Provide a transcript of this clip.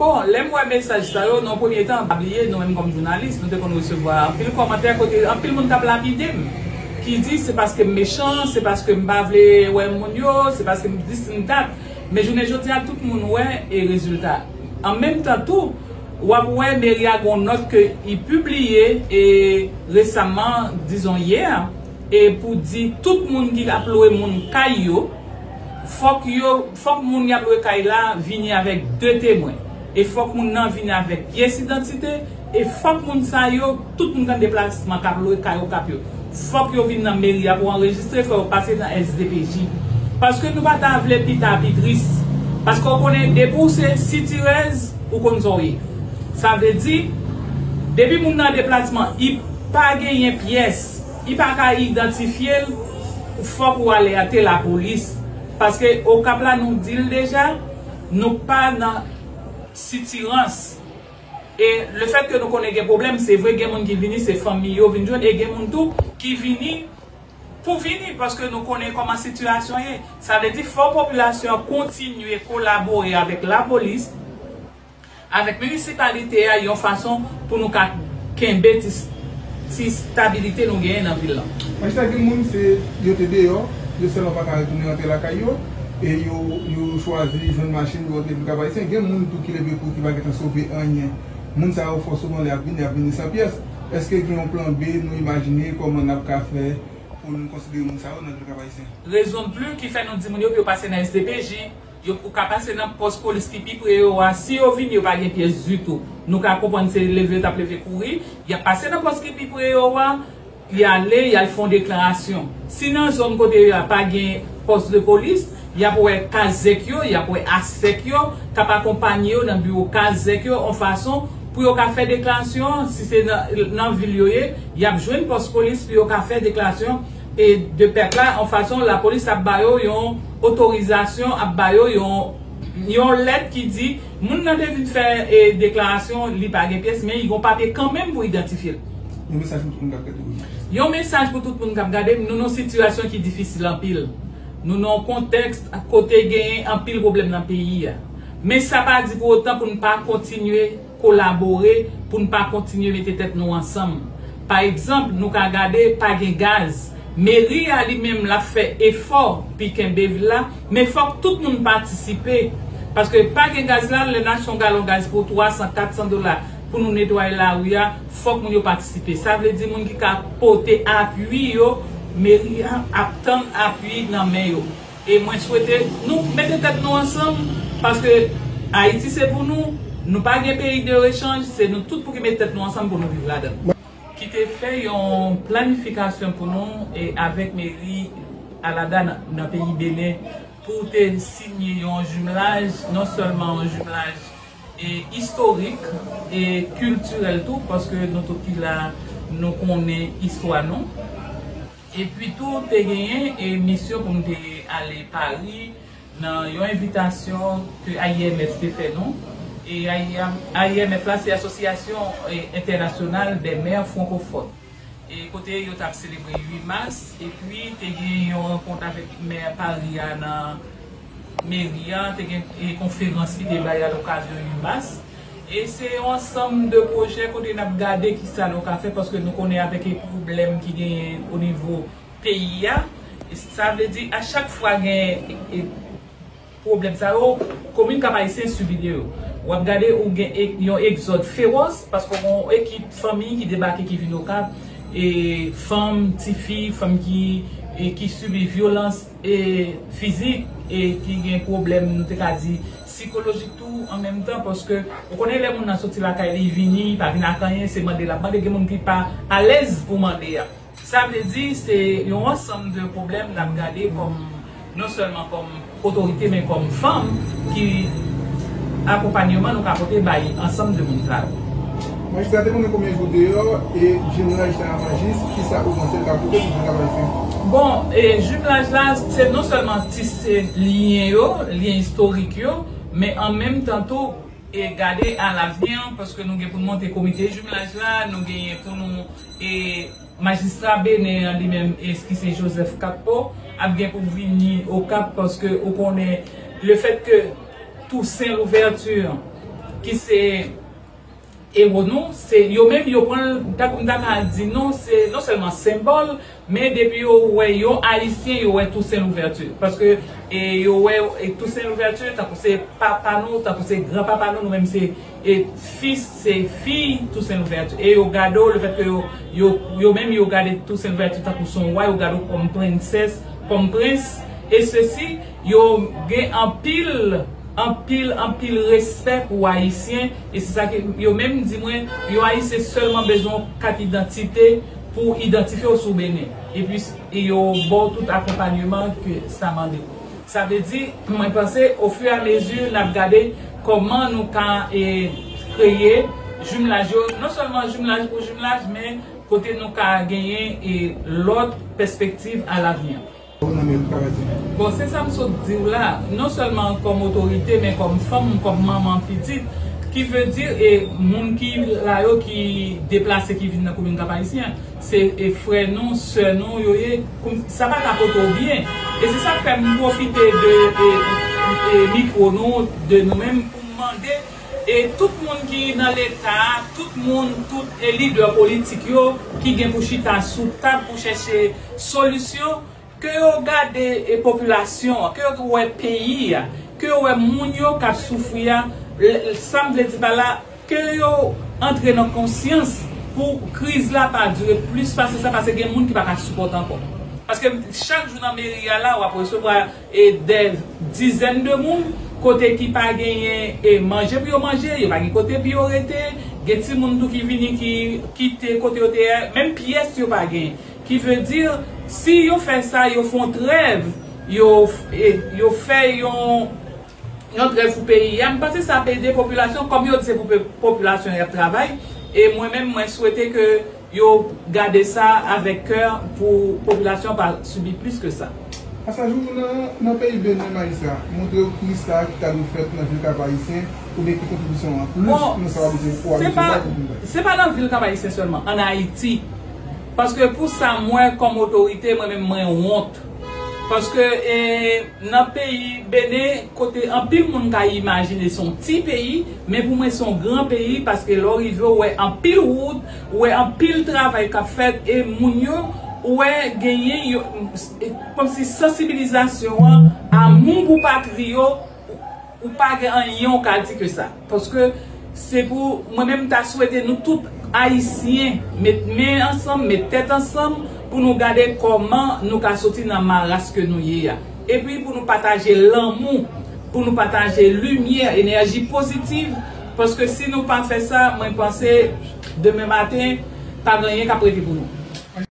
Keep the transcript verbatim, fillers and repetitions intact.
Bon, lè m wè mesaj sa yo, nan premye tan, pa bliye, nou menm kòm jounalis, nou te konn resevwa anpil kòmantè kote anpil moun t ap lapide m, ki di se paske m mechan, se paske m pa vle wè moun yo, se paske m dis m dat. Men jounen jodi a, tout moun wè e rezilta. An menm tan tou, w ap wè meri a gon nòt ke i pibliye e resaman, dizon yè, e pou di tout moun ki ap lwe moun kay yo, fòk yo, fòk moun y ap lwe kay la vini avèk de temwen. E fòk moun nan vini avèk pyès idantite. E fòk moun sa yo, tout moun k an deplasman k ap lwe kay Okap yo, fòk yo vin nan meri a pou anrejistre, fò yo pase nan S D P J. Paske nou pa ta vle pita pi tris. Paske w konnen depi w se sitirèz, ou konn sa w ye. Sa vle di, depi moun nan deplasman, i pa genyen pyès, i pa ka idantifye l, fòk ou alète lapolis. Paske Okap la, nou di l deja, nou pa nan sitirans. E lefètke nou konnen gen pwoblèm, se vre gen moun ki vini, se fanmi yo vin jwenn, e gen moun tou ki vini pou vini, paske nou konnen kòman sitiyasyon ye. Sa vle di, fò popilasyon an kontinye kolabore avèk lapolis, avèk minisipalite a, yon fason pou nou ka kenbe ti, ti stabilite nou genyen nan vil lan. Majistra, gen moun se yo te deyò, yo sèlman pa ka retounen rantre lakay yo, e yo, yo chwazi jwenn machin pou rantre vil Kap Ayisyen. Gen moun tou ki leve kou ki pa gentan sove anyen. Moun sa yo fò souvan lè y ap vini, y ap vini san pyès. Èske gen yon plan B nou imajine kòman n ap ka fè pou nou konsidere moun sa yo nan vil Kap Ayisyen? Rezon de plus ki fè nou di moun yo pou yo pase nan S D P J, yo, ou ka pase nan pòs polis ki pi pre yo a. Si yo vini, yo pa gen pyès ditou, nou ka konprann se leve yo t ap leve kouri. Y ap pase nan pòs ki pi pre yo a, y ale, y al fè yon deklarasyon. Si nan zòn kote yo a pa gen pòs de polis, y ap wè kazèk yo, y ap wè asèk yo k ap akonpanye yo nan biwo kazèk yo, yon fason pou yo ka fè deklarasyon an. Si se nan, nan vil yo ye, y ap jwenn pòs polis pou yo ka fè deklarasyon e de pèp la, yon fason lapolis ap ba yo yon otorizasyon, ap ba yo yon, yon lèt ki di moun nan te vin fè, e, deklarasyon, li pa gen pyès, men li gon papye kanmenm pou idantifye l. Yon mesaj pou tout moun k ap gade w. Yon mesaj pou tout moun k ap gade m, nou nan yon sitiyasyon ki difisil anpil. Nou nan yon kontèks kote genyen anpil pwoblèm nan peyi a. Men sa pa di pou otan pou n pa kontinye kolabore, pou n pa kontinye mete tèt nou ansanm. Pa egzanp, nou ka gade pa gen gaz. Meri a li menm l ap fè efò pou kenbe vil la, men fòk tout moun patisipe. Paske pa gen gaz la, lè n achte yon galon gaz pou twa san, kat san dola pou nou netwaye lari a, fòk moun yo patisipe. Sa vle di moun ki ka pote apui yo, meri a ap tann apui nan men yo. E mwen swete nou mete tèt nou ansanm, paske Ayiti se pou nou, nou pa gen peyi de rechanj, se nou tout pou ki mete tèt nou ansanm pou nou viv ladan l. Ki te fè yon planifikasyon pou nou, e, avèk meri Alada nan, nan peyi Benen, pou te siyen yon jimlaj, non sèlman yon jimlaj, e, istorik e kiltirèl tou, paske nou tout ki la, nou konnen istwa nou. Epi tou, te genyen, e, misyon pou m te ale Pari nan yon envitasyon ke I M F te fè nou. E I M F la, se Asosyasyon, e, Entènasyonal dè Mè Frankofòn. E kote yo t ap selebre uit mas, epi te gen yon rankont avèk mè Pari a nan meri a, te gen, e, konferans ki te bay a lokazyon uit mas. E se yon ansanm de pwojè kote n ap gade kisa nou ka fè, paske nou konnen avèk e pwoblèm ki genyen o nivo peyi a, e sa vle di a chak fwa gen, e, pwoblèm sa yo, komin Kap Ayisyen sibi de yo. W ap gade ou gen e, yon egzòd fewòs, paske gen yon ekip fanmi ki debake, ki vin Okap, e fanm, tifi, fanm ki, e ki sibi vyolans, e fizik, e ki gen pwoblèm, nou te ka di, sikolojik tou, an menm tan, paske ou konnen lè moun nan soti lakay li, vini, li pa vin ak anyen, se mande l ap mande, gen moun ki pa alèz pou mande a. Sa vle di, se yon ansanm de pwoblèm n ap gade kòm, non sèlman kòm otorite, men kòm fanm ki akonpanyeman nou ka pote bay ansanm de moun sa yo. Majistra te konnen konbyen jou deyò e jimlaj sa a, Majis, kisa ou panse l ka pote pou Kap Ayisyen? Bon, e jimlaj la, se non sèlman tise lyen yo, lyen istorik yo, men an menm tan tou, e gade alavni an, paske nou gen pou n monte komite jimlaj la, nou genyen pou nou, e majistra Benen an li menm, e ki se Joseph Kakpo, ap gen pou vini Okap, paske ou konnen lefètke Toussaint Louverture ki se ewo nou, se yo menm yo pran l, tankou m ta ka di nou, se non sèlman senbòl, men depi yo wè yon Ayisyen, yo wè Toussaint Louverture. Paske e, yo wè e, Toussaint Louverture tankou se papa nou, tankou se granpapa nou, nou menm se e, fis, se fi Toussaint Louverture. E yo gade w, lefètke yo, yo, yo menm yo gade Toussaint Louverture tankou se yon wa, yo gade w kòm prensès, kòm prens, e sesi, yo gen anpil, anpil, anpil respè pou Ayisyen, e se sa ke yo menm di mwen, yon Ayisyen sèlman bezwen yon kat idantite pou idantifye w sou Benin. Epi s- e yo ba w tout akonpanyeman ke sa mande w. Sa vle di, mwen panse, ofiramezi, n ap gade kòman nou ka e, kreye jimlaj yo, non sèlman jimlaj pou jimlaj, men kote nou ka genyen e, lòt pèspektiv alavni. Bon, se sa m sot di w la. Non sèlman kòm otorite, men kòm fanm, kòm manman pitit. Ki vle di, e, moun ki la yo, ki deplase, ki vin nan komin Kap Ayisyen, se e, frè nou, sè nou yo ye. Koum- sa pa ka pote w byen. E se sa k fè m pwofite de e, e, mikwo nou, de nou menm, pou m mande e, tout moun ki nan Leta, tout moun, tout e, lidè politik yo, ki gen pou chita sou tab pou chèche solisyon, ke yo gade e, popilasyon an, ke yo wè peyi a, ke yo wè moun yo k ap soufri a, l- l- sa m vle di pa la, ke yo antre nan konsyans pou kriz la pa dire plis pase sa, paske gen moun ki pa ka sipòte ankò. Paske chak jou nan meri a la, w ap resevwa e, dè dizèn de moun, kote ki pa genyen e, manje pou yo manje, yo pa gen kote pou yo rete, gen timoun tou ki vini ki kite kote yo te ye, menm pyès yo pa genyen. Ki vle di, si yo fè sa, yo fè yon trèv, yo, e, yo fè yon, yon trèv pou peyi a, m panse sa ap ede popilasyon, kòm yo di se pou pe- popilasyon y ap travay, e mwen menm, mwen swete ke yo gade sa avèk kè pou popilasyon pa sibi plis ke sa. Pase jou nan, nan peyi Benin, Maïssa, montre yo kisa ki ta dwe fèt nan vil Kap Ayisyen, oubyen ki kontribisyon an plis nan sa w ap bezwen, ou ap bezwen bay pou vin bay. Se pa nan vil Kap Ayisyen sèlman, ann Ayiti. Paske pou sa, mwen, kòm otorite, mwen menm, mwen wont. Paske e, nan peyi Benin, kote anpil moun ka imajine se yon ti peyi, men pou mwen se yon gran peyi, paske lè w rive, w wè anpil wout, w wè anpil travay k ap fèt, e moun yo, w wè genyen yo, e, kòmsi sansibilizasyon an, amou pou patri yo, ou pa gen anyen w ka di ke sa. Paske se pou mwen menm, m ta swete nou tout Ayisyen met men ansanm, met tèt ansanm pou nou gade kòman nou ka soti nan maras ke nou ye a. Epi pou nou pataje lanmou, pou nou pataje limyè, enèji pozitiv, paske si nou pa fè sa, mwen panse demen maten, pa gen anyen k ap rete pou nou.